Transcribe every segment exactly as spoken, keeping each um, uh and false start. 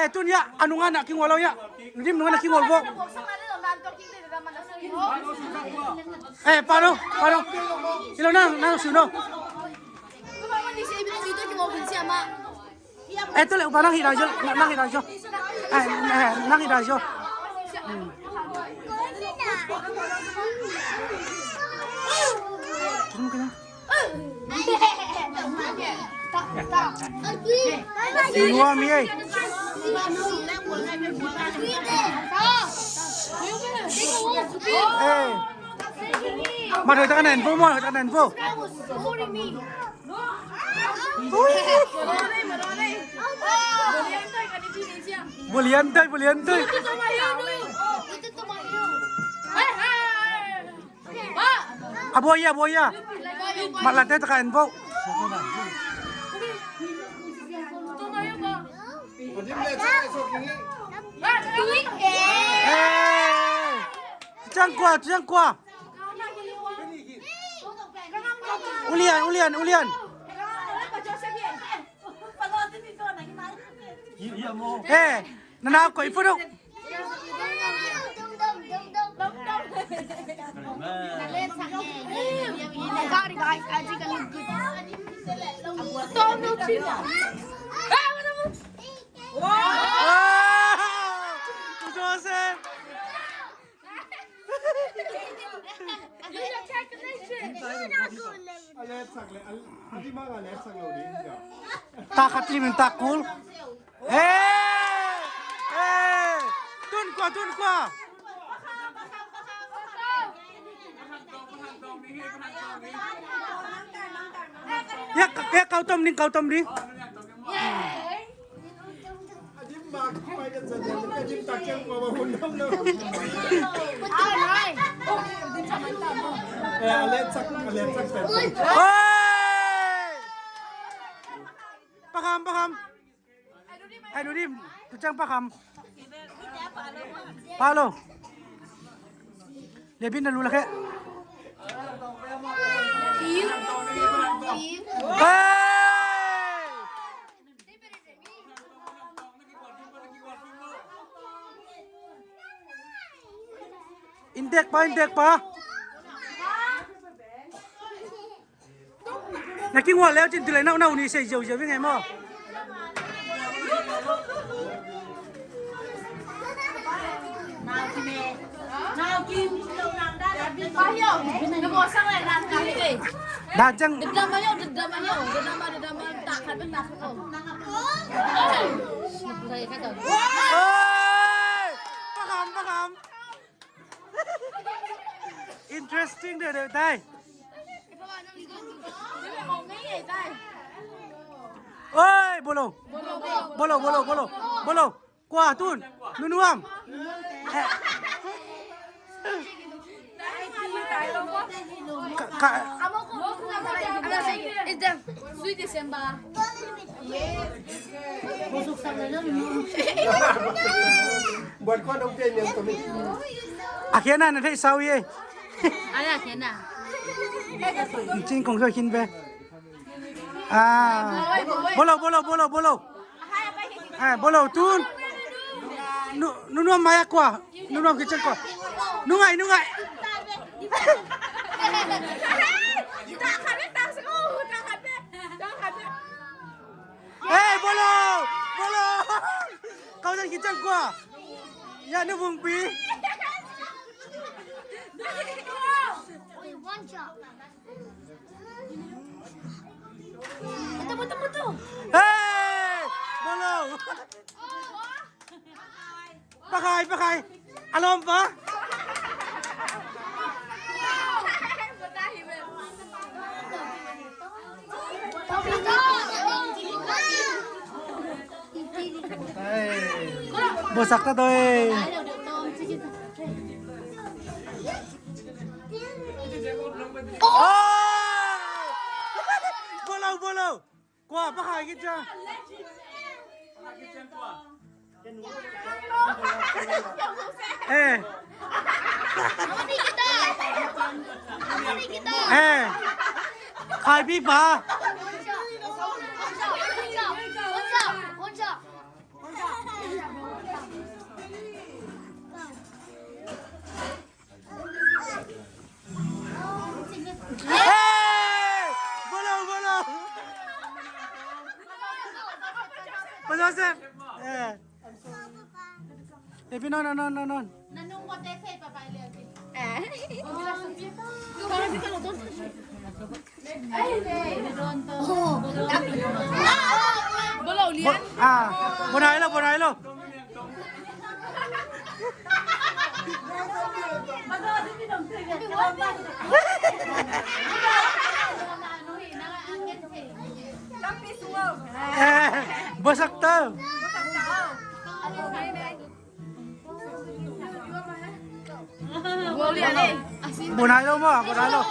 Eh, tun ya, a nunga na kingol lo ya. Dim nunga na kingol bo. Eh, pano, pano. Ilo na, na su no. Eh, tu le, upa nang hidai jo, nang hidai jo. Eh, eh, nang hidai jo. Hmm. Tua mi ei. Eh. Mat hoih takin en vo, mat hoih takin en vo. Volian toi, volian toi. A buai a, buai a. Mat late takin en vo. Eh. Ciang kua, ciang kua. Ulian, ulian, ulian. Eh, nana koi puduk. Sorry guys, I think I look good. Wow! Joseph! Tak khat lim in tak kul. Hey! Hey! Tun kua, tun kua. Ya, ya, kau tom ding, kau tom ding. Oi! Pakam, pakam. Ai, Nudim, tu ciang pakam. Palo. Lebin na lula ke. Hey! Intek pa, intek pa. Na kingua leu cin tu le nau nau ni sei ziau ziau ving e maw. Dan cang. Oi! Pakam, pakam. Interesting deuhdeuh tai. Oi, bolo. Bolo, bolo, bolo, bolo. Kua tun. Nunuam. Eh. Ka, ka. A khian a na theih sau hi. Cing kong khin ve. Ah, bolo, bolo, bolo, bolo. Eh, bolo tun. Nu, nu, nu maya kua. Nu, nu kitchen kua. Nu ngai, nu ngai. Eh, bolo, bolo. Kau jan kitchen kua. Ya, nu bung pi. Hey! Bolo! Pakai, pakai! Alom pa! Hey! Bosak ta to eh! Oh! Bolo, bolo. Kua pa khai kit cia. Eh. Eh. Khai pi pa. Pastor Joseph. Eh. Levi, non, non, non, non, non. Nanung bote fei papai Levi. Eh. Bolo lian. Ah, bonai lo, bonai lo. Eh, bosak tau. Bonai lo maw, bonai lo.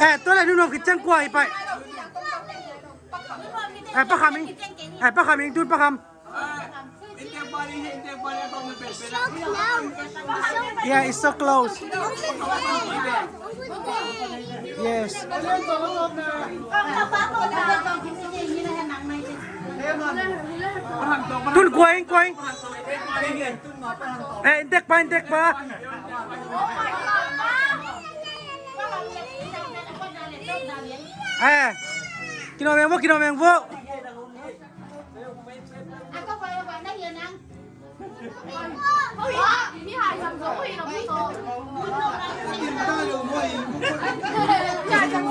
Eh, tua le nunuam khit ciang kua hi pai. Eh, pakham ing. Eh, pakham ing, tun pakham. Yeah, it's so close. Yes. Tun kuaing, kuaing. Eh, intek pa, intek pa. Eh, kino meng vo, kino meng vo.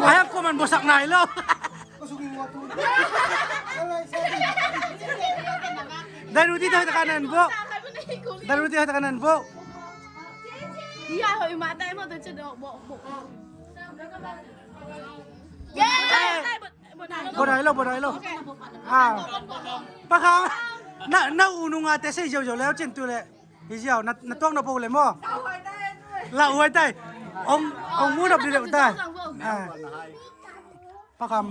Ai, a kuaman bosak nai lo. Danuti, hoih takin na en vo. Danuti, hoih takin na en vo. Bonai lo, bonai lo. Ah. Pakham. Na, na u nungate sei ziauziau le cin tu le. Hi ziau, na, na tuak na po le maw. La u ai tai. Ong, ong mu nop di le u tai. Ah. Pakham.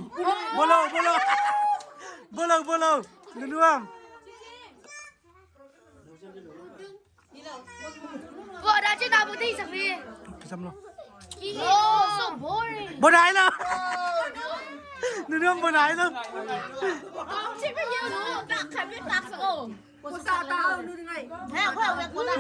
Bolo, bolo. Bolo, bolo. Nunuam. Vo, dah cin dah putih sekali. Kisam lo. Oh, so boring. Bonai lo. Nunuam bonai lo. Kong cik pergi dulu, tak kami paksa. Oh. Pusa tahu nu dengai. Hei, aku nak, aku nak.